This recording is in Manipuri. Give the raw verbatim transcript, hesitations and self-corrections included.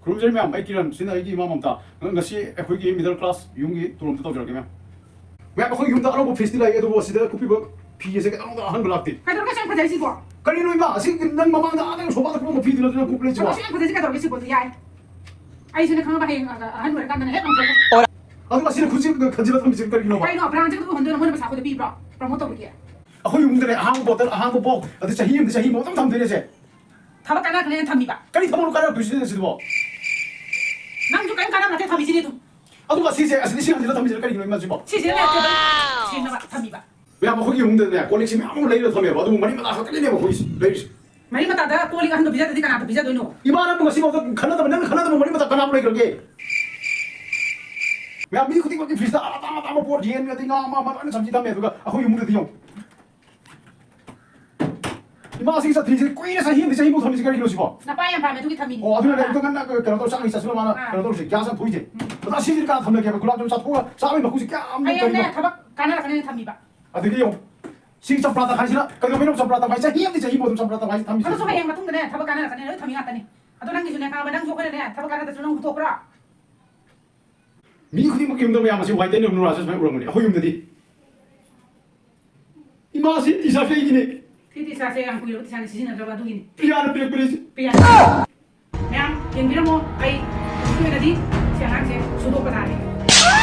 ꯈꯨꯔꯨꯝꯖꯔꯤ ꯃꯌꯥꯝ, ꯑꯩ ꯀꯤꯔꯟ, ꯁꯤꯅ ꯑꯩꯒꯤ ꯏꯃꯥ ꯃꯃꯇꯥ꯫ ꯉ-, ꯉꯁꯤ ꯑꯩꯈꯣꯏꯒꯤ middle class ꯌꯨꯝꯒꯤ tour ꯑꯝꯇ ꯇꯧꯖꯔꯛꯀꯦ, ꯃꯌꯥꯝ꯫ ꯃꯌꯥꯝ, ꯑꯩꯈꯣꯏ ꯌꯨꯝꯗ ꯑꯅꯧꯕ fridge ꯇꯤ ꯂꯥꯛꯏ, ꯑꯗꯨꯕꯨ ꯑꯁꯤꯗ ꯀꯨꯞꯄꯤꯕ ꯐꯤ ꯑꯁꯦ ꯈꯤꯇꯪ ꯑꯍꯟꯕ ꯂꯥꯛꯇꯦ꯫ ꯀꯩꯗꯧꯔꯒꯦ ꯁꯦ ꯌꯥꯝ ꯐꯖꯩꯁꯤꯕꯣ? ꯀꯔꯤꯅꯣ ꯏꯃꯥ, ꯑꯁꯤ ꯅꯪ ꯃꯃꯥꯡꯗ ꯑꯥꯗ sofa ꯗ ꯀꯨꯞꯄ ꯐꯤꯗꯨ ꯅꯠꯇ꯭ꯔꯣ ꯅꯪ ꯀꯨꯞ ꯂꯩꯁꯤꯕꯣ? ꯑꯁꯤ ꯌꯥꯝ ꯐꯖꯩꯁꯤ ꯀꯩꯗꯧꯔꯒꯦ ꯁꯤꯕꯣ? ꯑꯗꯨ ꯌꯥꯏ꯫ ꯑꯩꯁꯨꯅꯦ ꯈꯪꯉꯕ, ꯍꯌꯦꯡ ꯑ-, ꯑꯍꯟ ꯑꯣꯏꯔꯀꯥꯟꯗꯅꯦ ꯍꯦꯛ ꯂꯪꯊꯣꯛꯀꯦ꯫ ꯑꯗꯨꯒ ꯑꯁꯤꯅ ꯈꯨꯠꯁꯤ ꯈꯟꯖꯤꯜꯂ ꯊꯝꯃꯤꯁꯦ ꯀꯔꯤꯒꯤꯅꯣꯕ? ꯀꯩꯅꯣ, brand ꯁꯦ ꯑꯗꯨꯝ ꯎꯍꯟꯗꯣꯏꯅꯣ? ꯃꯣꯏꯅ ꯄꯩꯁꯥ ꯑꯩꯈꯣꯏꯗ ꯄꯤꯕ꯭ꯔꯣ? Promote ꯇꯧꯕꯒꯤ? ꯑꯩꯈꯣꯏ ꯌꯨꯝꯗꯅꯦ ꯑꯍꯥꯡꯕ bottle, ꯑꯍꯥꯡꯕ box, ꯑꯗꯩ ꯆꯍꯤ ꯑꯃꯗ ꯆꯍꯤ ꯑꯃ ꯑꯗꯨꯝ ꯊꯝꯗꯣꯏꯅꯦ ꯁꯦ꯫ ꯊꯕꯛ ꯀꯥꯟꯅꯔꯛꯀꯅꯦꯅ ꯊꯝꯃꯤꯕ꯫ ꯀꯔꯤ ꯊꯕꯛꯅꯣ ꯀꯥꯟꯅꯔꯛꯇꯣꯏꯁꯤꯗꯤ ꯁꯤꯗꯕꯣ? ꯅꯪꯁꯨ ꯀꯔꯤꯝ ꯀꯥꯟꯅꯕ ꯅꯠꯇꯦ ꯊꯝꯃꯤꯁꯤꯗꯤ ꯑꯗꯨꯝ꯫ ꯑꯗꯨꯒ ꯁꯤꯁꯦ, ꯑꯁꯤꯗꯤ ꯁꯤ ꯍꯟꯖꯤꯜꯂ ꯊꯝꯃꯤꯁꯤꯅ ꯀꯔꯤꯒꯤꯅꯣ ꯏꯃꯥꯁꯤꯕꯣ? ꯁꯤꯁꯤꯅ ꯂꯩꯔꯛꯇꯦ ꯑꯗꯨꯝ ꯁꯦꯡꯅꯕ ꯊꯝꯃꯤꯕ꯫ ꯃꯌꯥꯝ, ꯑꯩꯈꯣꯏꯒꯤ ꯏꯃꯨꯡꯗꯅꯦ ꯀꯣꯜ ꯂꯤꯛꯁꯦ ꯃꯌꯥꯝ ꯑꯃ ꯂꯩꯔ ꯊꯝꯃꯦꯕ, ꯑꯗꯨꯕꯨ ꯃꯔꯤ ꯃꯇꯥ ꯈꯛꯇꯅꯦꯕ ꯑꯩꯈꯣꯏ ꯂꯩꯔꯤꯁꯦ꯫ ꯃꯔꯤ ꯃꯇꯥꯗ ꯀꯣꯜ ꯂꯤꯛ ꯑꯍꯟꯕ ꯄꯤꯖꯗ꯭ꯔꯗꯤ ꯀꯅꯥꯗ ꯄꯤꯖꯗꯣꯏꯅꯣ? ꯏꯃꯥꯅꯕꯨ ꯉꯁꯤꯐꯥꯎꯗ ꯈꯟꯅꯗꯕ, ꯅꯪꯅ ꯈꯟꯅꯗꯕ ꯃꯔꯤ ꯃꯇꯥ ꯀꯅꯥꯕꯨ ꯂꯩꯈ꯭ꯔꯒꯦ? ꯃꯌꯥꯝ, ꯃꯤ ꯈꯨꯗꯤꯡꯃꯛꯀꯤ fridge ꯇ ꯑꯇꯥꯡ ꯑꯇꯥꯡꯕ ꯄꯣꯠ, ꯌꯦꯟ ꯑꯗꯩ ꯉꯥ ꯑꯃ ꯑꯃ ꯂꯣꯏꯅ ꯊꯝꯁꯤ ꯊꯝꯃꯦ, ꯑꯗꯨꯒ ꯑꯩꯈꯣꯏ ꯏꯃꯨꯡꯗꯗꯤ ꯌꯦꯡꯉꯨ꯫ ꯏꯃꯥꯁꯤꯒꯤ ꯆꯠꯊ꯭ꯔꯤꯁꯦ ꯀꯨꯏꯔꯦ, ꯆꯍꯤ ꯑꯃꯗꯤ ꯆꯍꯤꯃꯨꯛ ꯊꯝꯃꯤꯁꯦ ꯀꯔꯤꯒꯤꯅꯣ ꯁꯤꯕꯣ? ꯅꯄꯥ ꯌꯥꯝ ꯄꯥꯝꯃꯦ ꯑꯗꯨꯒꯤ ꯊꯝꯃꯤꯅꯤ꯫ ꯑꯣ, ꯑꯗꯨꯅꯅꯦ ꯑꯝꯇ ꯉꯟꯅ ꯀꯩꯅꯣ ꯇꯧꯔ ꯆꯥꯛ ꯆꯥꯁꯤꯜꯂ ꯃꯥꯅ ꯑꯥ꯫ ꯀꯩꯅꯣ ꯇꯧꯔꯤꯁꯦ, gas ꯌꯥꯝ ꯊꯣꯛꯏꯁꯦ꯫ ꯎꯝ꯫ ꯑꯗꯣ ꯑꯁꯤꯗꯤ ꯀꯅꯥ ꯊꯝꯅꯒꯦꯕ? ꯒꯨꯂꯥꯞ ꯖꯥꯃꯨꯟ ꯆꯥꯊꯣꯛꯑꯒ ꯆꯥꯕꯒꯤ ꯃꯀꯨꯁꯦ ꯀꯌꯥꯝ ꯍꯌꯦꯡꯅꯦ ꯀꯔꯤꯅꯣ? ꯊꯕꯛ ꯀꯥꯟꯅꯔꯛꯀꯅꯤꯅ ꯊꯝꯃꯤꯕ꯫ ꯑꯗꯒꯤ ꯌꯦꯡꯉꯨ, ꯁꯤ ꯆꯝꯄ꯭ꯔꯥ ꯇꯪꯈꯥꯏꯁꯤꯅ ꯀꯩꯗꯧꯕꯩꯅꯣ? ꯆꯝꯄ꯭ꯔꯥ ꯇꯪꯈꯥꯏ, ꯆꯍꯤ ꯑꯃꯗꯤ ꯆꯍꯤ ꯑꯃ ꯑꯗꯨꯝ ꯆꯝꯄ꯭ꯔꯥ ꯇꯪꯈꯥꯏꯁꯤ ꯊꯝꯃꯤꯁꯦ꯫ ꯑꯗꯨꯁꯨ ꯍꯌꯦꯡ ꯃꯇꯨꯡꯗꯅꯦ ꯊꯕꯛ ꯀꯥꯟꯅꯔꯛꯀꯅꯤ ꯂꯣꯏ ꯊꯝꯃꯤ ꯉꯥꯛꯇꯅꯤ꯫ ꯑꯗꯣ ꯅꯪꯒꯤꯁꯨꯅꯦ ꯈꯪꯉꯕ, ꯅꯪꯁꯨ ꯑꯩꯈꯣꯏꯅꯅꯦ ꯊꯕꯛ ꯀꯥꯟꯅꯗꯁꯨ ꯅꯪ ꯍꯨꯟꯗꯣꯛꯄ꯭ꯔꯥ? ꯃꯤ ꯈꯨꯗꯤꯡꯃꯛꯀꯤ ꯌꯨꯝꯗ ꯃꯌꯥꯝ ꯑꯁꯤ ꯋꯥꯏ ꯇꯩꯅꯕ ꯅꯨꯔꯥꯁꯦ ꯁꯨꯃꯥꯏꯅ ꯎꯔꯝꯒꯅꯤ꯫ ꯑꯩꯈꯣꯏ ꯌꯨꯝꯗꯗꯤ ꯏꯃꯥꯁꯤ ꯇꯤꯁꯥꯔꯠꯁꯦ ꯑꯩꯒꯤꯅꯦ꯫ ꯁꯤ ꯇꯤꯁꯥꯔꯠꯁꯦ ꯌꯥꯝ ꯀꯨꯏꯔꯕ ꯇꯤꯁꯥꯔꯠꯅꯤ, ꯁꯤꯖꯤꯟꯅꯗ꯭ꯔꯕ ꯑꯗꯨꯒꯤꯅꯤ꯫ ꯄ꯭ꯔꯤꯌꯥꯅ ꯄꯤꯔꯛꯄꯅꯦ ꯁꯤ꯫ ꯄ꯭ꯔꯤꯌꯥ꯫ ꯃꯌꯥꯝ ꯌꯦꯡꯕꯤꯔꯝꯃꯣ, ꯑꯩ ꯍꯧꯖꯤꯛꯀꯤ ꯑꯣꯏꯅꯗꯤ ꯁꯤ ꯑꯉꯥꯡꯁꯦ ꯁꯨꯗꯣꯛꯄ ꯇꯥꯔꯦ꯫